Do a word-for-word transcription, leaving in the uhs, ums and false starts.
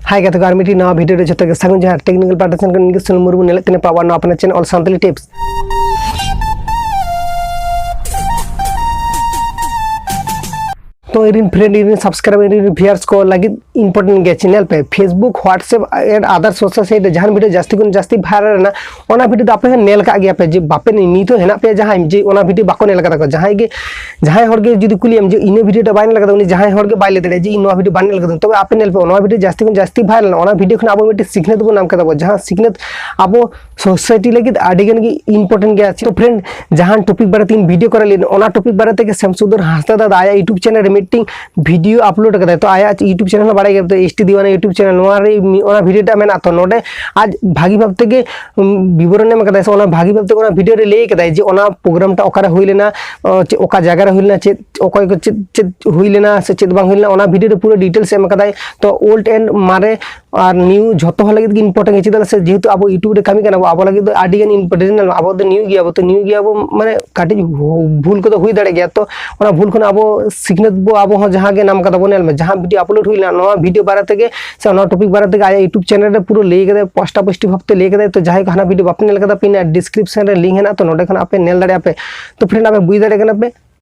ᱦᱟᱭ ᱜᱟᱛᱮ ᱠᱚ, ᱟᱨ ᱢᱤᱫᱴᱤᱡ ᱱᱟᱣᱟ ᱵᱷᱤᱰᱤᱭᱳ ᱨᱮ ᱡᱚᱛᱚ ᱜᱮ ᱥᱟᱹᱜᱩᱱ ᱡᱚᱦᱟᱨ᱾ ᱴᱮᱠᱱᱤᱠᱟᱞ ᱯᱟᱦᱴᱟ ᱥᱮᱱ ᱠᱷᱚᱱ ᱤᱧ ᱜᱮ ᱥᱩᱱᱤᱞ ᱢᱩᱨᱢᱩ, ᱧᱮᱞᱮᱫ ᱛᱟᱦᱮᱱ ᱯᱮ ᱟᱵᱚᱣᱟᱜ ᱱᱚᱣᱟ ᱟᱯᱱᱟᱨ ᱪᱮᱱᱮᱞ ᱚᱞ ᱥᱟᱱᱛᱟᱲᱤ ᱴᱤᱯᱥ᱾ ᱛᱚ ᱤᱧ ᱨᱮᱱ ᱯᱷᱨᱮᱱᱰ, ᱤᱧ ᱨᱮᱱ ᱥᱟᱵᱥᱠᱨᱟᱭᱵᱟᱨ, ᱤᱧ ᱨᱮᱱ ᱵᱷᱤᱭᱟᱨᱥ ᱠᱚ ᱞᱟᱹᱜᱤᱫ ᱤᱢᱯᱚᱨᱴᱮᱱᱴ ᱜᱮᱭᱟ ᱪᱮᱱᱮᱞ ᱯᱮ᱾ Facebook, WhatsApp and other social site ᱨᱮ ᱡᱟᱦᱟᱱ ᱵᱷᱤᱰᱤᱭᱳ ᱡᱟᱹᱥᱛᱤ ᱠᱷᱚᱱ ᱡᱟᱹᱥᱛᱤ ᱵᱷᱟᱭᱨᱟᱞ ᱮᱱᱟ, ᱚᱱᱟ ᱵᱷᱤᱰᱤᱭᱳ ᱫᱚ ᱟᱯᱮ ᱦᱚᱸ ᱧᱮᱞ ᱠᱟᱜ ᱜᱮᱭᱟ ᱯᱮ, ᱡᱮ ᱵᱟᱯᱮ ᱱᱤᱛ ᱦᱚᱸ ᱦᱮᱱᱟᱜ ᱯᱮᱭᱟ ᱡᱟᱦᱟᱸᱭ ᱡᱮ ᱚᱱᱟ ᱵᱷᱤᱰᱤᱭᱳ ᱵᱟᱠᱚ ᱧᱮᱞ ᱠᱟᱫᱟ ᱠᱚ᱾ ᱡᱟᱦᱟᱸᱭ ᱜᱮ, ᱡᱟᱦᱟᱸᱭ ᱦᱚᱲ ᱜᱮ ᱡᱩᱫᱤ ᱠᱩᱞᱤᱭᱮᱢ ᱡᱮ ᱤᱱᱟᱹ ᱵᱷᱤᱰᱤᱭᱳ ᱴᱟ ᱵᱟᱭ ᱧᱮᱞ ᱠᱟᱫᱟ, ᱩᱱᱤ ᱡᱟᱦᱟᱸᱭ ᱦᱚᱲ ᱜᱮ ᱵᱟᱭ ᱞᱟᱹᱭ ᱫᱟᱲᱮᱭᱟᱜᱼᱟ ᱡᱮ ᱤᱧ ᱱᱚᱣᱟ ᱵᱷᱤᱰᱤᱭᱳ ᱵᱟᱹᱧ ᱧᱮᱞ ᱠᱟᱫᱟ᱾ ᱛᱚᱵᱮ ᱟᱯᱮ ᱧᱮᱞ ᱯᱮ, ᱚᱱᱟ ᱵᱷᱤᱰᱤᱭᱳ ᱡᱟᱹᱥᱛᱤ ᱠᱷᱚᱱ ᱡᱟᱹᱥᱛᱤ ᱵᱷᱟᱭᱨᱟᱞ ᱮᱱᱟ, ᱚᱱᱟ ᱵᱷᱤᱰᱤᱭᱳ ᱠᱷᱚᱱ ᱟᱵᱚ ᱢᱤᱫᱴᱮᱱ ᱥᱤᱠᱷᱱᱟᱹᱛ ᱵᱚᱱ ᱧᱟᱢ ᱠᱟᱫᱟ ᱵᱚ, ᱡᱟᱦᱟᱸ ᱥᱤᱠᱷᱱᱟᱹᱛ ᱟᱵᱚ ᱥᱳᱥᱟᱭᱴᱤ ᱞᱟᱹᱜᱤᱫ ᱟᱹᱰᱤ ᱜᱟᱱ ᱜᱮ ᱤᱢᱯᱚᱨᱴᱮᱱᱴ ᱜᱮᱭᱟ᱾ ᱛᱚ ᱯᱷᱨᱮᱱᱰ, ᱡᱟᱦᱟᱱ ᱴᱚᱯᱤᱠ ᱵᱟᱨᱮ ᱛᱮ ᱤᱧ ᱵᱷᱤᱰᱤᱭᱳ ᱠᱚᱨᱟᱣ ᱞᱮᱫ, ᱚᱱᱟ ᱴᱚᱯᱤᱠ ᱵᱟᱨᱮ ᱛᱮᱜᱮ ᱥᱮᱢᱥᱩᱫᱚᱨ ᱦᱟᱸᱥᱫᱟ ᱫᱟᱫᱟ ᱟᱭᱟᱜ YouTube ᱪᱮᱱᱮᱞ ᱨᱮ ᱢᱤᱫᱴᱤᱱ ᱵᱷᱤᱰᱤᱭᱳ ᱟᱯᱞᱳᱰ ᱠᱟᱫᱟᱭ᱾ ᱛᱚ ᱟᱭᱟᱜ YouTube ᱪᱮᱱᱮᱞ ᱦᱚᱸ ᱵᱟᱲᱟᱭ ᱜᱮᱭᱟ, ᱛᱚ S T Deewana YouTube channel, ᱱᱚᱣᱟ ᱨᱮ ᱢᱤ-, ᱚᱱᱟ ᱵᱷᱤᱰᱤᱭᱳ ᱴᱟᱜ ᱢᱮᱱᱟᱜᱼᱟ᱾ ᱛᱚ ᱱᱚᱰᱮ ᱟᱡ ᱵᱷᱟᱹᱜᱤ ᱵᱷᱟᱵᱽ ᱛᱮᱜᱮ, ᱩᱢ, ᱵᱤᱵᱚᱨᱚᱱ ᱮᱢ ᱠᱟᱫᱟᱭ, ᱥᱮ ᱚᱱᱟ ᱵᱷᱟᱹᱜᱤ ᱵᱷᱟᱵᱽ ᱛᱮ ᱚᱱᱟ ᱵᱷᱤᱰᱤᱭᱳ ᱨᱮ ᱞᱟᱹᱭ ᱠᱟᱫᱟᱭ ᱡᱮ ᱚᱱᱟ ᱯᱨᱳᱜᱨᱟᱢ ᱴᱟᱜ ᱚᱠᱟᱨᱮ ᱦᱩᱭ ᱞᱮᱱᱟ, ᱚ, ᱪᱮᱫ, ᱚᱠᱟ ᱡᱟᱭᱜᱟ ᱨᱮ ᱦᱩᱭ ᱞᱮᱱᱟ, ᱪᱮᱫ, ᱚᱠᱚᱭ ᱠᱚ ᱪᱮᱫ, ᱪᱮᱫ ᱦᱩᱭ ᱞᱮᱱᱟ ᱥᱮ ᱪᱮᱫ ᱵᱟᱝ ᱦᱩᱭ ᱞᱮᱱᱟ, ᱚᱱᱟ ᱵᱷᱤᱰᱤᱭᱳ ᱨᱮ ᱯᱩᱨᱟᱹ ᱰᱤᱴᱮᱞᱥ ᱮ ᱮᱢ ᱠᱟᱫᱟᱭ᱾ ᱛᱚ old and ᱢᱟᱨᱮ ᱟᱨ ᱱᱤᱭᱩ ᱡᱷᱚᱛᱚ ᱦᱚᱲ ᱞᱟᱹᱜᱤᱫ ᱜᱮ ᱤᱢᱯᱚᱨᱴᱮᱱᱴ ᱜᱮᱭᱟ᱾ ᱪᱮᱫᱟᱜ ᱥᱮ ᱡᱮᱦᱮᱛᱩ ᱟᱵᱚ YouTube ᱨᱮ ᱠᱟᱹᱢᱤ ᱠᱟᱱᱟ ᱵᱚ, ᱟᱵᱚ ᱞᱟᱹᱜᱤᱫ ᱫᱚ ᱟᱹᱰᱤ ᱜᱟᱱ ᱤᱢᱯᱚᱨᱴᱮᱱᱴ ᱧᱮᱞᱚᱜᱼᱟ᱾ ᱟᱵᱚ ᱫᱚ ᱱᱤᱭᱩ ᱜᱮᱭᱟ ᱵᱚ, ᱛᱚ ᱱᱤᱭᱩ ᱜᱮᱭᱟ ᱵᱚ, ᱢᱟᱱᱮ ᱠᱟᱹᱴᱤᱡ ᱵᱷᱩ-, ᱵᱷᱩᱞ ᱠᱚᱫᱚ ᱦᱩᱭ ᱫᱟᱲᱮᱭᱟᱜ ᱜᱮᱭᱟ᱾ ᱛᱚ ᱚᱱᱟ ᱵᱷᱩᱞ ᱠᱷᱚᱱ ᱟᱵᱚ ᱥᱤᱠᱷᱱᱟᱹᱛ ᱵᱚ, ᱟᱵᱚ ᱦᱚᱸ ᱡᱟᱦᱟᱸ ᱜᱮ ᱧᱟᱢ ᱠᱟᱫᱟ ᱵᱚ, ᱧᱮᱞ ᱢᱮ, ᱡᱟᱦᱟᱸ ᱵᱷᱤᱰᱤᱭᱳ ᱟᱯᱞᱳᱰ ᱦᱩᱭ ᱞᱮᱱᱟ, ᱱᱚᱣᱟ ᱵᱷᱤᱰᱤᱭᱳ ᱵᱟᱨᱮ ᱛᱮᱜᱮ ᱥᱮ ᱚᱱᱟ ᱴᱚᱯᱤᱠ ᱵᱟᱨᱮ ᱛᱮᱜᱮ ᱟᱭᱟᱜ YouTube ᱪᱮᱱᱮᱞ ᱨᱮ ᱯᱩᱨᱟᱹ ᱞᱟᱹᱭ ᱠᱟᱫᱟᱭ, ᱯᱚᱥᱴᱟ ᱯᱚᱥᱴᱤ ᱵᱷᱟᱵᱽ ᱛᱮ ᱞᱟᱹᱭ ᱠᱟᱫᱟᱭ᱾ ᱛᱚ ᱡᱟᱦᱟᱸᱭ ᱠᱚ ᱦᱟᱱᱟ ᱵᱷᱤᱰᱤᱭᱳ ᱵᱟᱯᱮ ᱧᱮᱞ ᱠᱟᱫᱟ, ᱯᱮ ᱤᱧᱟᱹᱜ ᱰᱤᱥᱠᱨᱤᱯᱥᱚᱱ ᱨᱮ ᱞᱤᱝᱠ ᱦᱮᱱᱟᱜᱼᱟ, ᱛᱚ ᱱᱚᱸᱰᱮ ᱠᱷᱚᱱ ᱟᱯᱮ ᱧᱮᱞ ᱫᱟᱲᱮᱭᱟᱜᱼᱟ ᱯᱮ᱾ ᱛᱚ ᱯᱷᱨᱮᱱᱰ, ᱟᱯᱮ ᱵᱩᱡᱽ ᱫᱟᱲᱮᱭᱟᱜ ᱠᱟᱱᱟ ᱯᱮ,